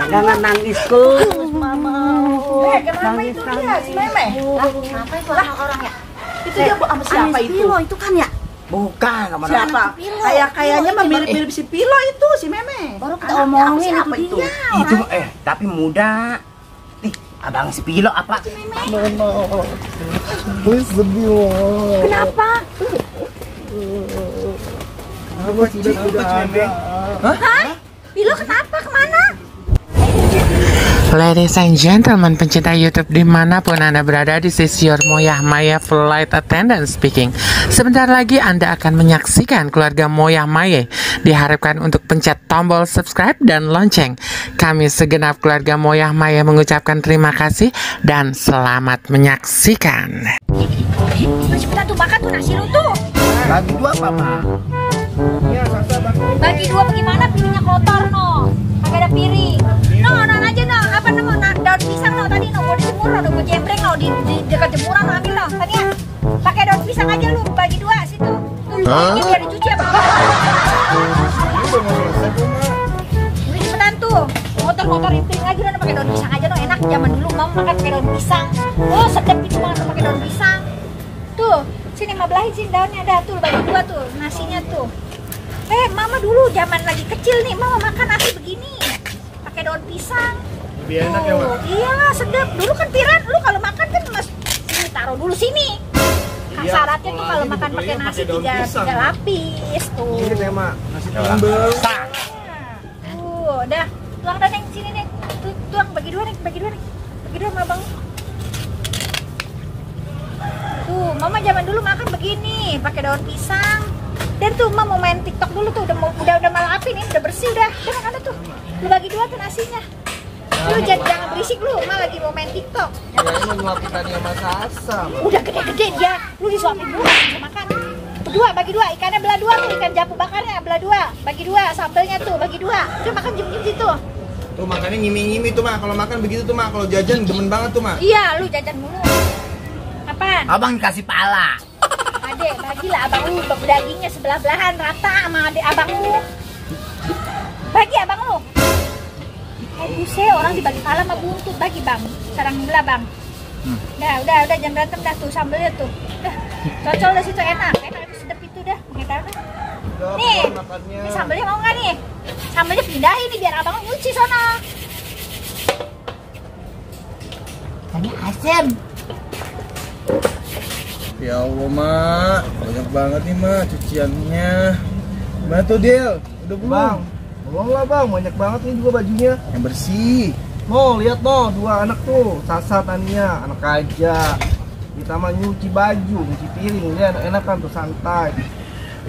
Jangan nangis terus, Mama. Kenapa itu dia, si Meme? Kenapa itu orang ya? Itu dia sama siapa itu? Pilo itu kan ya? Bukan, kemana? Siapa? Kayaknya mah mirip-mirip si Pilo itu, si Meme. Baru kita omongin siapa itu itu? dia. Itu tapi muda. Nih, abang si Pilo apa? Please sedih loh. Kenapa? Sudah ada. Hah? Pilo kenapa? Kemana? Ladies and gentlemen, pencinta YouTube dimanapun Anda berada, this is your Moyah Maya Flight Attendant speaking. Sebentar lagi Anda akan menyaksikan keluarga Moyah Maya. Diharapkan untuk pencet tombol subscribe dan lonceng. Kami segenap keluarga Moyah Maya mengucapkan terima kasih dan selamat menyaksikan. Cepetan tuh makan tuh nasi lu tuh. Bagi dua, Papa. Bagi dua bagaimana, piringnya kotor no. Kagak ada piring. No aja no. Apa namanya? Daun pisang no tadi no. Mau dijemur no, mau jembreng no di dekat jemuran no ambil no. Tadi ya. Pakai daun pisang aja lu bagi dua situ. Tuh ini biar dicuci apa? Ini cepetan tuh. Motor-motorin piring lagi no pakai daun pisang aja no. Enak zaman dulu mau makan pakai daun pisang. Oh sedap gitu banget pakai daun pisang. Tuh, sini mabelahin sini daunnya ada tuh bagi dua tuh nasinya tuh. Mama dulu zaman lagi kecil nih, mama makan nasi begini pakai daun pisang. Lebih enak ya, Mak? Iya, sedap. Dulu kan Piran, lu kalau makan kan mas ini taruh dulu sini. Iya, Syaratnya tuh kalau apalagi makan pakai dibelinya nasi pakai daun pisang. tiga lapis tuh. Ini ya, Mak. Nasi timbel. Tuh, udah. Tuang dah Neng sini Neng. Tuang bagi dua nih, bagi dua sama Abang. Tuh, mama zaman dulu makan begini, pakai daun pisang. Dan tuh mama mau main TikTok dulu tuh, udah malah api nih, udah bersih udah. Jangan ada tuh. Lu bagi dua tuh nasinya. Lu jangan berisik lu, mama lagi mau main TikTok. Ya ini ngelakukannya sama Sasa. Udah gede-gede dia. Lu disuapin dulu bisa makan. Berdua bagi dua, ikannya belah dua tuh, ikan japu bakarnya belah dua. Bagi dua, sambelnya tuh bagi dua. Udah makan jem-jem situ. Tuh makannya ngimi-ngimi tuh, Mak. Kalau makan begitu tuh, Mak. Kalau jajan demen banget tuh, Mak. Iya, lu jajan mulu. Apaan? Abang dikasih pala. Adek, bagilah abang lu, dagingnya sebelah-belahan rata sama adek abang lu. Bagi abang lu. Buset, orang dibagi pala sama buntut, bagi bang. Sarang belah bang. Udah jangan berantem dah tuh sambelnya tuh. Dah, cocol dah situ enak itu sedap itu dah. Nih, ini sambelnya mau nggak nih? Sambelnya pindahin nih biar abang lu nyuci sono. Tadi asem. Ya Allah, Mak. Banyak banget nih, Mak, cuciannya. Gimana tuh, Del? Udah belum? Bang, belum lah, Bang. Banyak banget nih juga bajunya. Yang bersih. No, lihat no, dua anak tuh. Sasa, Tania, anak aja. Kita mah nyuci baju, nyuci piring. Dia enak-enak kan tuh, santai.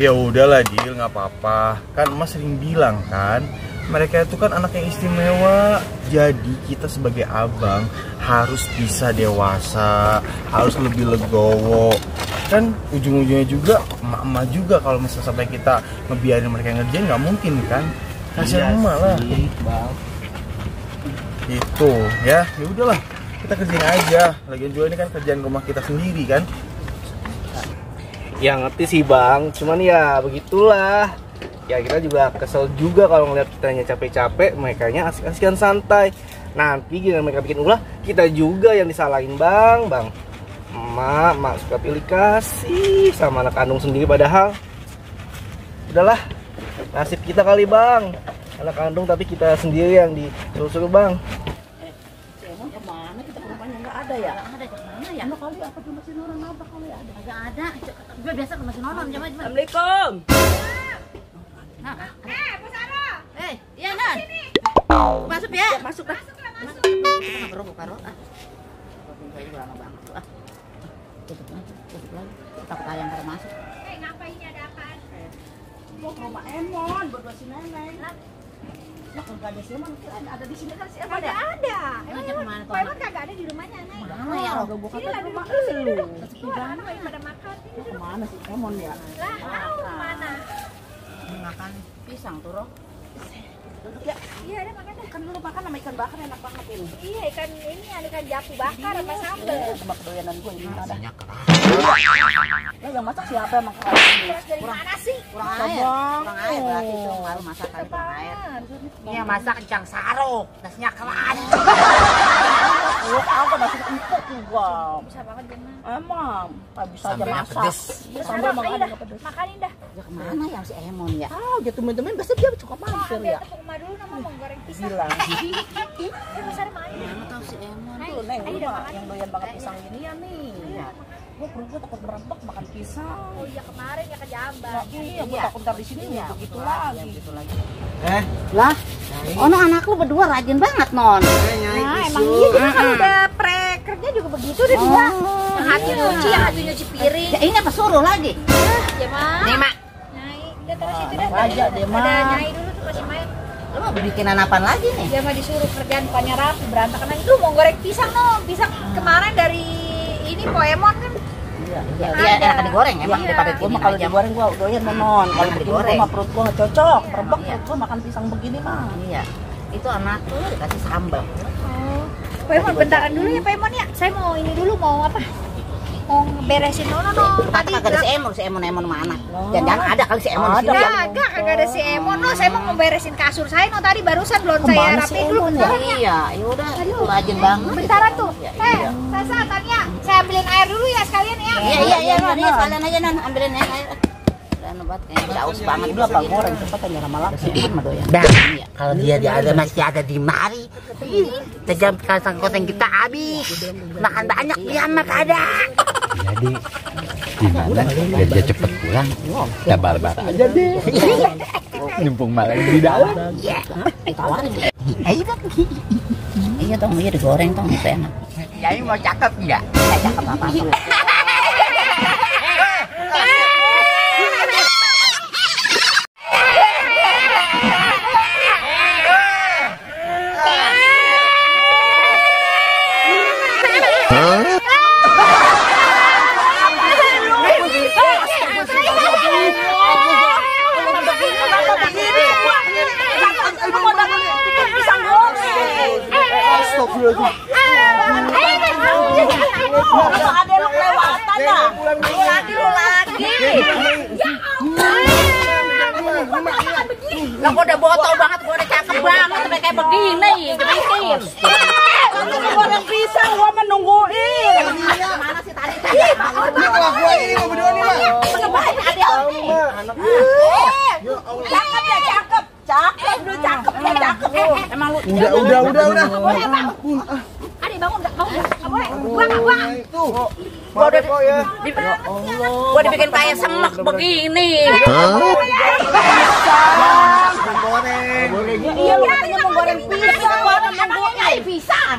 Ya udahlah, Dil, nggak apa-apa. Kan Mas sering bilang kan, mereka itu kan anak yang istimewa. Jadi kita sebagai abang harus bisa dewasa, harus lebih legowo. Kan ujung-ujungnya juga emak-emak juga kalau misalnya sampai kita ngebiarin mereka ngerjain nggak mungkin kan. Kasihan emak lah. Bang. Itu ya udahlah, kita kerjain aja. Lagian juga ini kan kerjaan rumah kita sendiri kan. Ya ngerti sih Bang, cuman ya begitulah. Ya kita juga kesel juga kalau ngeliat kitanya capek-capek, merekanya asik-asikan santai. Nanti giliran mereka bikin ulah, kita juga yang disalahin Bang. Mak suka pilih kasih sama anak kandung sendiri, padahal udahlah, nasib kita kali Bang. Anak kandung tapi kita sendiri yang disuruh-suruh Bang. Emang kemana kita ke rumahnya nggak ada ya? Nggak ada kemana ya? Enak kali apa cuma si Noran apa kali ada? Agak ada. Gue biasa ke masih nonton coba. Assalamualaikum. Nah, Bu Saro. iya Nan. Masuk ya. Masuk lah. Masuk. Kita nggak perlu buka rot ah. Saya juga lama banget tuh ah. Tutup lagi. Takut ada yang pada masuk. Ngapain ada apaan? Mau ke rumah Emon, berdua si Neneng. Lah kalau nggak ada si Emon, ada di sini kan si Emon ya? Ada. Ngajak kemana tuh? Pak Emon kagak ada di rumahnya, Neng. Mana ya? Udah buka kan rumah lu. Tuh anak-anak lagi pada makan. Kemana si Emon ya? Lah, tahu mana? Makan pisang tuh Roh. duduk ya. Iya, ada makan dah. Kan dulu makan sama ikan bakar enak banget ini. Iya, ikan ini ada ikan japu bakar sama sambal. Tebak doyanan gue ini ada. Nasinya keras. Lah yang masak siapa emang keras ini? Terus dari mana sih? Kurang air. Kurang air berarti itu malu masak kali kurang air. Iya masak kencang saruk. Nasinya keras. Lu kagak nasi empuk juga. Bisa banget dia mah. Emang, bisa aja Sambelnya masak. pedes. Iya, Sana, sambal makan dah. enggak pedes. Makanin dah. Ya kemana yang si Emon ya? Ah, dia temen-temen pasti dia cukup Oh, mampir ambil ya. tepung emak dulu nama mau goreng pisang. Gila. Dia besar main. Mana tahu si Emon? Tuh, Neng, Ayo lu dah mah makan. yang doyan banget pisang gini ya nih. Iya. Gua perut gua takut merebak makan pisang. Oh iya kemarin ya ke Jamban. Nah, iya, gua takut ntar di sini begitu lagi. Gitu lagi. Eh, Lah, oh no, anak lu berdua rajin banget non. Nyai Nah, emang kusut. iya juga kan udah pre-kerja juga begitu deh dia. Yang hati nyuci, yang hati nyuci piring. Ya, ini apa suruh lagi? Ya mah. Nih mak. Nyai, udah terus itu dah. Raja deh, Mak. Ada nyai dulu tuh masih main. Lu mau bikinan apaan lagi nih? Dia mah disuruh kerjaan depannya rapi berantakan lagi. Lu mau goreng pisang no, pisang kemarin dari ini Poemon kan. Iya, Ya, iya. dia enak digoreng emang Iya. daripada Gua gini mah kalau aja. digoreng gua doyan non. Kalau begini digoreng. gua mah perut gua nggak cocok. Merebak Iya. perut gua makan pisang begini mah. Iya. Itu anak lu dikasih sambal. Oh. Poemon bentaran dulu ya Poemon ya. Saya mau ini dulu mau apa? Mau beresin no. Tadi kagak ada si Emon sama anak. Jangan ada kali si Emon di Ada. sini. Kagak ada si Emon no. Saya mau beresin kasur saya no tadi barusan belum saya Kemana si rapiin dulu Emon ya? bentaran ya. Iya, ya udah, itu rajin banget. Bentaran tuh. Ya, Eh, Sasa Tania, saya ambilin air dulu ya sekalian ya. Iya, non, iya, sekalian aja non, ambilin air. Dan obat kayaknya haus banget. Udah apa goreng cepet aja lama-lama. Si Emon mah doyan. Dah. Iya. Kalau dia ada masih ada di mari. Tajam kosong kita habis. Makan banyak dia mah ada. Jadi gimana biar dia cepet pulang? Ya barbar aja deh. Nyumpung malam di dalam. Ditawarin. Iya dong, iya digoreng dong, itu enak. Jadi mau cakep enggak? Nggak cakep apa lu. Ada lu kelewatan ya. Lu lagi. Lah gua udah botol banget, gua udah cakep banget, sampai kayak begini, gemekin. Goreng pisang gua menungguin. Mana sih tadi? Gua ini mau berdua nih, Mak. Sebaik ada. Tahu nih, Mak. Anak Cakep ya cakep. Cakep lu cakep ya cakep. Emang lu udah. Ade bangun enggak? Bangun enggak? Enggak boleh. Buang. Tuh. Gua udah kok ya. Gua dibikin kayak semek begini. Goreng. iya lu katanya mau goreng pisang gua ada nungguin. Pisang.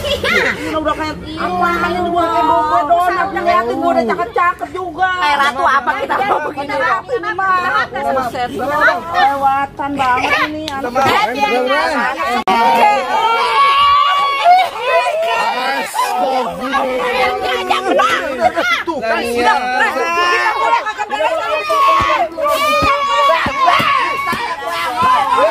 Ini udah kayak apaan ini gua kayak bawa kue donat ngeliatin gua udah cakep-cakep juga. Kayak ratu apa kita mau begini? Rapi nih mah. Buset, kelewatan banget ini anak. Tuh kan siap.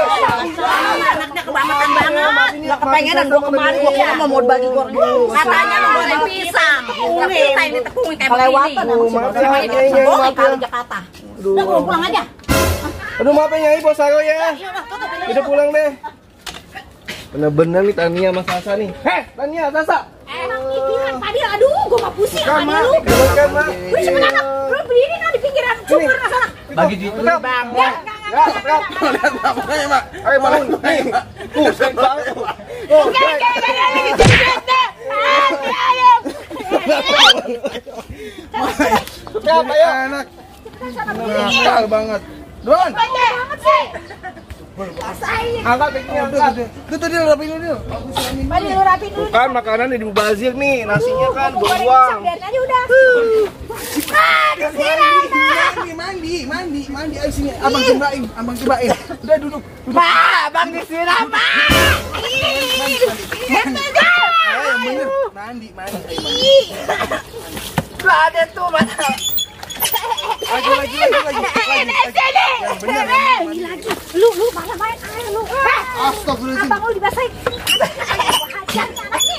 Anaknya kebangetan banget. Gak kepengenan gua kemarin gua kira mau bagi goreng. Katanya mau goreng pisang. Tapi kita ini tepungin kayak Kelewatan begini. emang sih. Maaf ya, Namanya Nyai, kita goreng maaf ya. kali Jakarta. Udah gua pulang aja. Aduh maaf ya Nyai, bos saya ya. Udah pulang deh. Bener-bener nih Tania sama Sasa nih. Heh, Tania, Sasa. Emang pikiran tadi aduh gua mah pusing Kan, sama Mak. lu. Kan, Mak. Udah sebentar. Lu berdiri no di pinggiran sumur sana. Bagi duit dulu, Bang. Ya, lihat bapaknya, Mak. Ayo bangun. Buset banget. Oh, siapa ya? Enak. Nakal banget. Don. Banget sih. Angkat pikinya, angkat. Itu tadi rapiin dulu. Mari lu rapiin dulu. Bukan makanan di mubazir nih, nasinya kan Goreng pisang buang. biarin aja udah. Mandi. Ayo sini, abang cobain. Udah duduk. Bang disiram, Pak. Yang bener. Mandi. Gak ada tuh mana. Lagi. Yang bener. Ini lagi. Lu malah main air lu. Astagfirullahaladzim. Abang lu dibasahin. Hajar nih anaknya.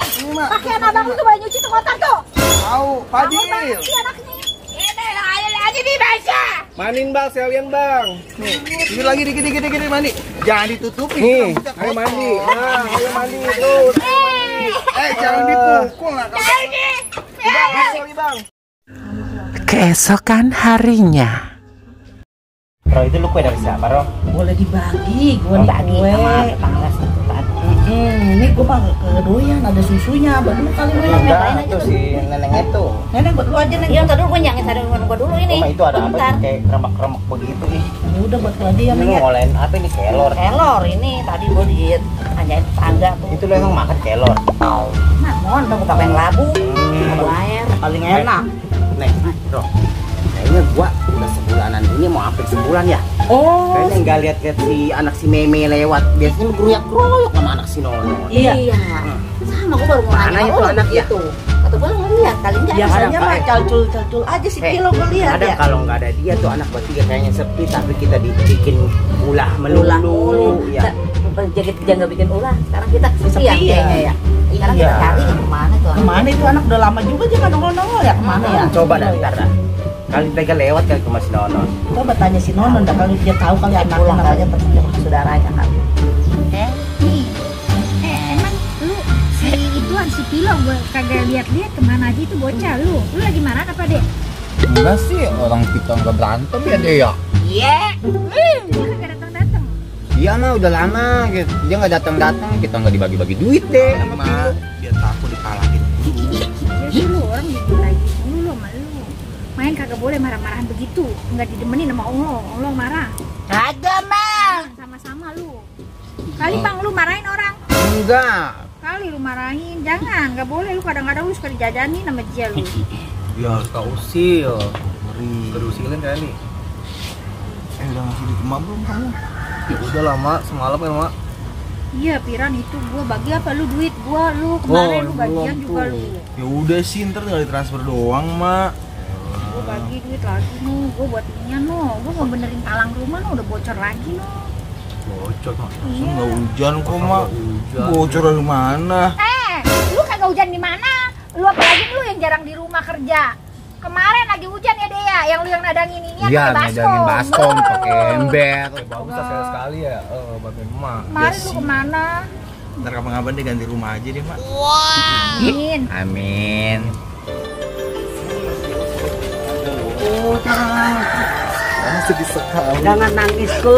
Pakaian abang lu tuh banyak nyuci tuh kotor tuh. Tahu, Fadil. Bangun sih anaknya. Ini aja dibasah. Manin bang, sekalian bang. Nih, dikit lagi, dikit mandi. Jangan ditutupin. Nih, ayo mandi. Nah, ayo mandi terus. Jangan dipukul lah. Sorry bang. Keesokan harinya. Bro, itu lu kue dari siapa, Bro? Boleh dibagi, gua nih Bagi kue. sama tetangga situ tadi. Ini gua mah kedoyan ada susunya, buat lu kali lu yang lain aja Tuh tuh. si neneng itu. Nenek buat lu aja nih. Iya, ntar dulu gue nyangin sarapan gue dulu ini. Cuma itu ada apa Bentar. sih kayak remak-remak begitu ih. Udah buat lu aja ya, Ini Neng lu ya. ngolain apa ini kelor? Kelor ini tadi gue ditanyain tetangga tuh. Itu lu emang makan kelor. Nah, mohon dong gue pakai labu, labu air. Paling enak. Nih, Bro. Kayaknya gua udah sebulanan ini mau hampir sebulan ya. Oh, Kayaknya nggak lihat-lihat si anak si Meme lewat. Biasanya geroyak-geroyok sama anak si Nono. iya. Sama gue baru mau Mana nanya. itu anak ya? Itu. Kata gue ngeliat kali enggak. Biasanya ada, mah Pak. calcul aja si Pilo gua lihat Ada ya. kalau nggak ada dia tuh anak bertiga kayaknya sepi tapi kita dibikin ulah Ulah melulu ya. Jadi dia nggak bikin ulah. Sekarang kita kesepian Iya. kayaknya ya. Sekarang Iya. kita cari kemana tuh? Kemana itu anak udah lama juga dia nggak nongol-nongol ya kemana ya? Coba dah ntar dah. Kali mereka lewat kali ke Mas Nono. Coba tanya si Nono, dah kali dia tahu kali anak Pulang namanya kali saudaranya kali. Nih, emang lu si Pilo gue kagak lihat-lihat kemana aja itu bocah lu. Lu lagi marah apa deh? Enggak sih, orang kita nggak berantem ya deh ya. Dia kagak datang-datang. Dia mah udah lama gitu. Dia nggak datang-datang, kita nggak dibagi-bagi duit deh. Mah, biar takut dipalakin. Ya sih lu orang gitu lagi lu sama lu. Main kagak boleh marah-marahan begitu. Enggak didemenin sama Allah marah. Kagak mah. Sama-sama lu. Kali Bang lu marahin orang. Enggak. Kali lu marahin, jangan, nggak boleh lu kadang-kadang lu suka dijajanin sama dia lu. Ya, kau usil. Kerusilin kali. Udah ngasih duit emak belum kamu? Ya udah lama, semalam kan mak. Iya Piran itu gua bagi apa lu duit gua lu kemarin lu bagian juga lu. Ya udah sih, ntar tinggal ditransfer doang mak. Gua bagi duit lagi nu, gua buat inian nu, gua mau benerin talang rumah nu udah bocor lagi nu. Bocor mak. Iya. Nggak hujan kok mak. Bocor dari mana? Lu kagak hujan di mana? Lu apalagi lu yang jarang di rumah kerja. Kemarin lagi hujan ya Dea, yang lu yang nadangin ini Iya, nadangin baskom pakai ember. Bagus lah sekali ya. Bagian emak. Kemarin lu kemana? Ntar kapan-kapan dia ganti rumah aja deh mak. Amin. Amin. Sedih sekali. Jangan nangisku.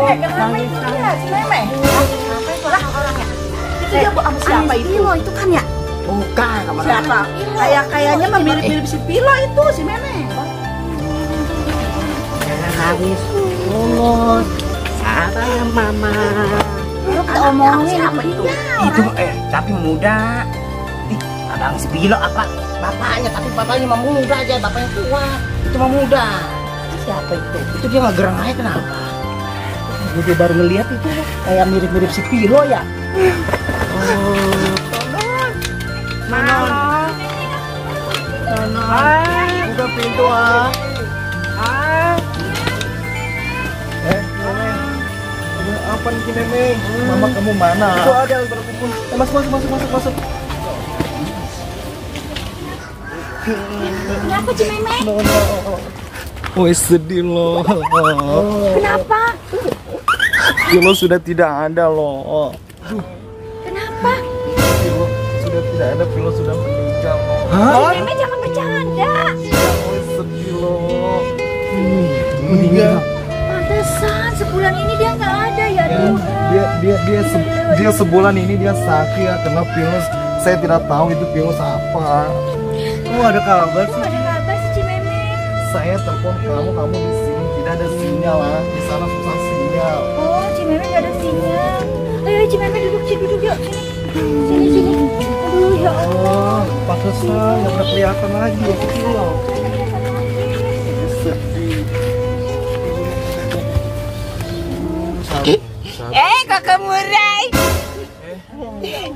Kenapa itu dia si Meme? Kenapa itu lah orangnya? Itu dia sama siapa itu? Pilo itu kan ya? Bukan, Siapa? Kayaknya mah mirip-mirip si Pilo itu si Meme. Jangan nangis. Lulus. Sabar ya mama. Lu kita omongin Siapa itu? itu tapi muda. Ih, kadang si Bilo apa? Bapaknya, tapi bapaknya mah muda aja, bapaknya tua. Itu mah muda. Siapa itu? Itu dia nggak gerang aja kenapa? Gue baru ngeliat itu kayak mirip-mirip si Pilo ya. Buka pintu ah. Ini apa nih Meme? Mama kamu mana? Itu ada berkumpul. Masuk. Kenapa Ci Meme? Woi sedih loh. Kenapa? Pilo sudah tidak ada loh. Kenapa? Pilo sudah tidak ada. Pilo sudah meninggal loh. Ci Meme jangan bercanda. Woi sedih loh. Meninggal. Pantesan sebulan ini dia nggak ada ya tuh. Dia sebulan ini dia sakit ya karena pilus. Saya tidak tahu itu pilus apa. Kamu ada kabar sih? Ada kabar sih Ci Meme. Saya telepon kamu di sini tidak ada sinyal lah. Di sana susah sinyal. Oh, Ci Meme nggak ada sinyal. Ayo Ci Meme duduk yuk. Sini. Aduh ya Allah. Pantesan nggak pernah kelihatan lagi ya Pilo. Sedih. Kakak Murai.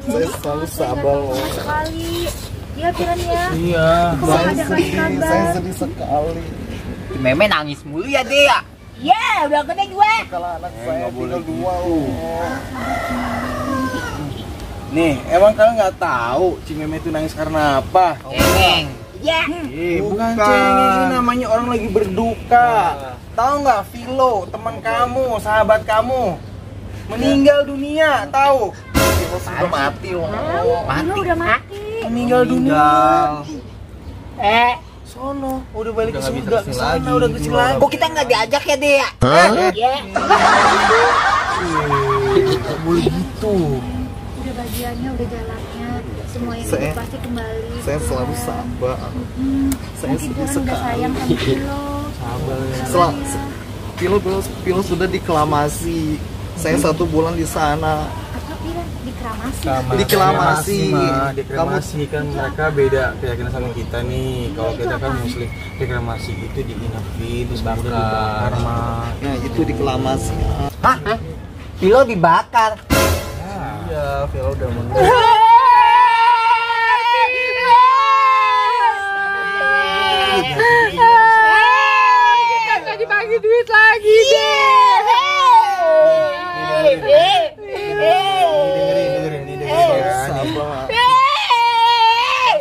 Saya selalu sabar loh. Sekali. Iya Piran ya. Iya. Kok nggak ada kasih kabar? Saya sedih sekali. Meme nangis mulu ya dia. Ya udah gede gue. Kalau anak saya tinggal 2 loh. Nih, emang kalian nggak tahu Cimeme itu nangis karena apa? Cengeng. Ya. Bukan cengeng, ini namanya orang lagi berduka. Tahu nggak Vilo, teman kamu, sahabat kamu, meninggal dunia, tahu? Vilo sudah mati loh. Mati. Udah mati. Meninggal dunia. Sono, udah balik ke surga, ke sana udah ke sini lagi. Kok kita nggak diajak ya dia? Ya. Nggak boleh gitu. Udah bagiannya, udah jalannya. Semua yang Saya- itu pasti kembali. Saya selalu sabar. Saya Nanti sedih Tuhan udah sekali. sayang sama Pilo. Setelah Pilo sudah diklamasi. Saya 1 bulan di sana. Apa Piran? Dikramasi. Diklamasi. Deklamasi kan mereka beda keyakinan sama kita nih. Kalau kita kan muslim, deklamasi itu diinapin, terus kemudian dibakar mah. Nah, itu diklamasi. Hah? Pilo dibakar. Iya, Vilo udah meninggal. Kagak dibagi duit lagi deh. Dengerin ya. Sabar.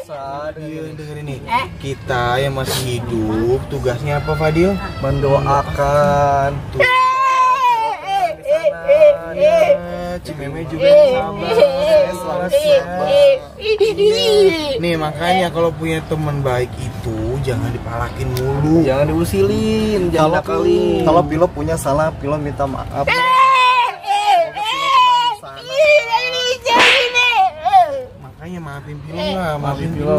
Fadil, dengerin nih. Kita yang masih hidup, tugasnya apa Fadil? Mendoakan. Cimeme juga sabar. Saya selalu sabar. Nih makanya kalau punya teman baik itu jangan dipalakin mulu. Jangan diusilin, jangan nakalin. Kalau Pilo punya salah, Pilo minta maaf. Makanya maafin Pilo lah, maafin Pilo.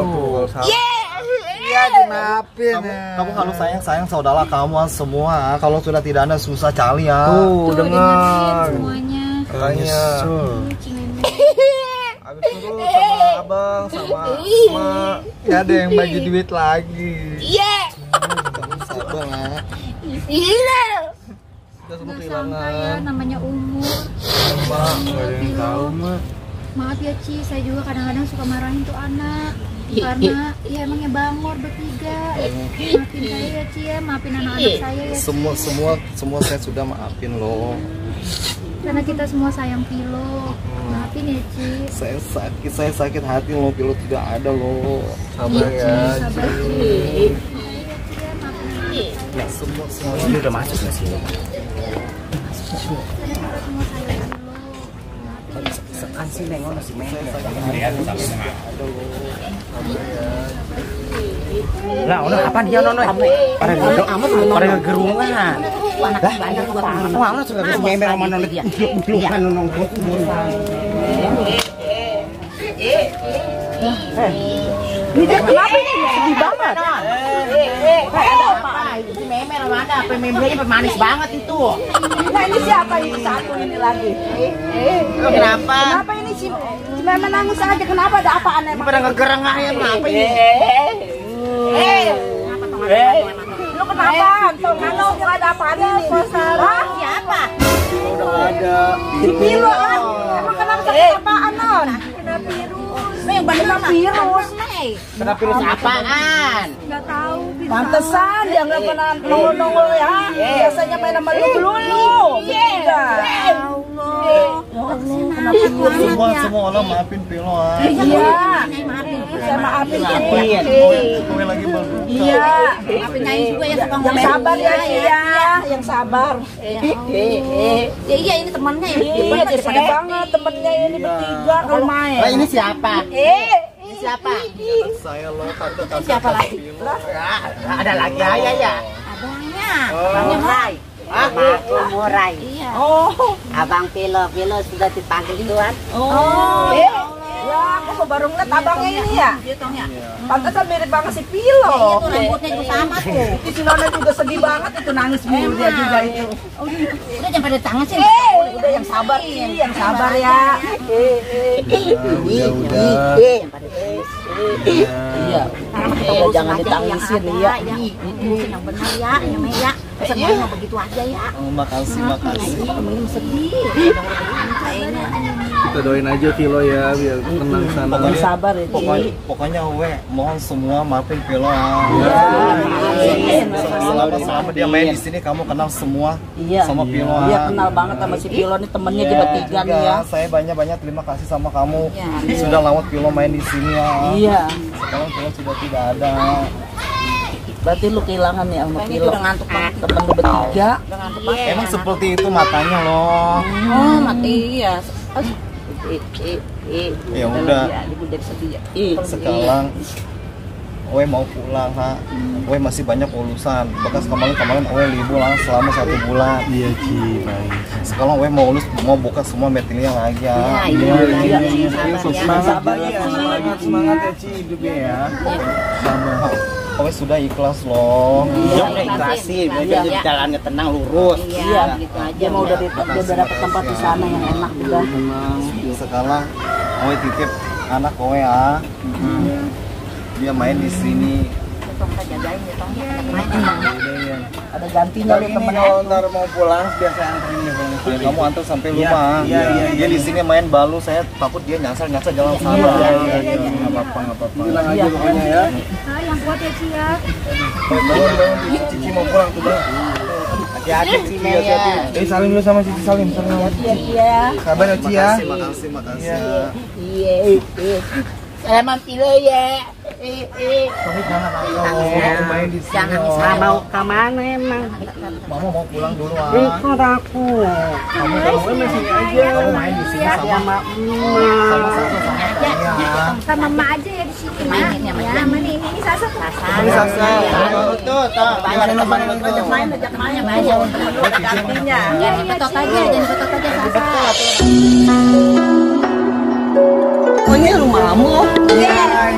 Iya, dimaafin. Kamu kalau sayang saudara kamu semua. Kalau sudah tidak ada susah cari ya. Tuh, dengerin semuanya. Makanya Cimeme. habis itu sama abang sama emak nggak ada yang bagi duit lagi. Kamu sabar lah. Kita semua Nggak sangka ya, kehilangan. namanya umur. Mak, nggak ada yang tahu mak. Maaf ya Ci, saya juga kadang-kadang suka marahin tuh anak. Karena ya emangnya bangor bertiga. Maafin saya ya Ci ya, maafin anak-anak saya ya Ci. Semua saya sudah maafin loh. Karena kita semua sayang Pilo. Maafin ya Ci. Saya sakit hati loh, Pilo tidak ada loh. Sabar Ci, ya. sabar Ci. Saya ya Ci ya, maafin anak-anak saya. Ya, semua Ini udah masuk nggak sih? Karena kita semua sayang Pilo. Maafin ya Ci. Sekan sih nengon si Meme. Lah, udah apa dia nono? Pada ngegerungan. Lah, wah, lo suka si Meme sama nono dia. Bukan nono. Kenapa ini sedih banget? Ada apa? Si Meme sama ada apa? Meme manis banget itu. Nah ini siapa ini satu ini lagi? Kenapa? Kenapa ini si Meme nangis aja? Kenapa ada apaan emang? Pada ngegereng aja kenapa ini? Lu kenapa? Kalau nggak ada apaan ini? Hah? Siapa? udah nggak ada. Si Pilo kan? Emang kenapa sakit apaan non? Kena virus. Yang banyak virus. Kena virus apaan? Nggak tahu. virus Pantesan dia nggak pernah nongol-nongol ya. Biasanya main sama lu. Bertiga. Semua orang maafin Pilo ah. Iya. Saya maafin Kue lagi berduka. Iya. Maafin Nyai juga yang suka Yang ngomel. sabar ya Cia. Yang sabar. Ya iya ini temannya ya. Iya, daripada banget temennya ini bertiga kalau main. Lah ini siapa? Ini Siapa? Saya lo tante Siapa lagi? Ada lagi ayah ya? Abangnya. Abang Murai. Aku Murai. Iya. Oh. Abang Pilo sudah dipanggil Tuhan. Oh. Ya, aku kok baru ngeliat abangnya ini ya. Dia tau ya. Pantesan mirip banget si Iya Pilo. tuh rambutnya juga sama tuh. Itu si Nona juga sedih banget itu nangis mulu dia juga itu. Udah jangan pada tangan sih. Udah yang sabar sih, yang sabar ya. udah. Iya. Jangan ditangisin ya. Urusin yang benar ya, yang Maya. Semuanya begitu aja ya. Makasih. Ini sedih. Kita doain aja Vilo ya biar tenang sana. Pokoknya sabar ya. Pokoknya we mohon semua maafin Vilo. Selama dia main di sini kamu kenal semua sama Vilo. Iya kenal banget sama si Vilo nih temennya di bertiga nih ya. Saya banyak terima kasih sama kamu sudah lawat Vilo main di sini ya. Iya. Sekarang Vilo sudah tidak ada. Berarti lu kehilangan ya sama Vilo. Udah ngantuk banget temen lu bertiga. Emang seperti itu matanya loh. Oh mati ya. Ya udah. Sekarang Owe mau pulang ha. Owe masih banyak urusan. Bekas kemarin Owe libur lah selama 1 bulan. Iya Ci, baik. Sekarang Owe mau buka semua meetingnya lagi ya. Iya. Sabar ya, semangat ya Ci hidupnya ya. Sabar. Owe sudah ikhlas loh. Iya, ikhlasin. Biar jalannya tenang lurus. Iya, gitu aja. Dia mau udah dapat tempat di sana yang enak udah. Sekarang Owe titip anak Owe ya. Dia main di sini. Jagain ya Tong. Ada gantinya lu temennya. Kalau ntar mau pulang biar saya anterin ya. Kamu antar sampai rumah. Dia di sini main balu, saya takut dia nyasar jalan sana. Iya. Enggak apa-apa. Bilang aja pokoknya ya. Yang kuat ya Ci ya. Cici mau pulang tuh, Bang. Hati-hati Cici ya. Salim dulu sama Cici, salim. Iya. Sabar ya Cici ya. Makasih ya. Iya. Selamat Vilo ya. Kamu jangan main di sini. Mau ke mana emang? Mama mau pulang dulu ah. Ikut aku. Kamu main sini aja. Kamu main di sini sama Sama Mak aja ya di sini. Mainin ya Mak. Ini Sasa tuh. Ini Sasa. Tuh. Ajak main banyak. Gantinya. Jangan betot aja Sasa. Oh ini rumahmu? Iya.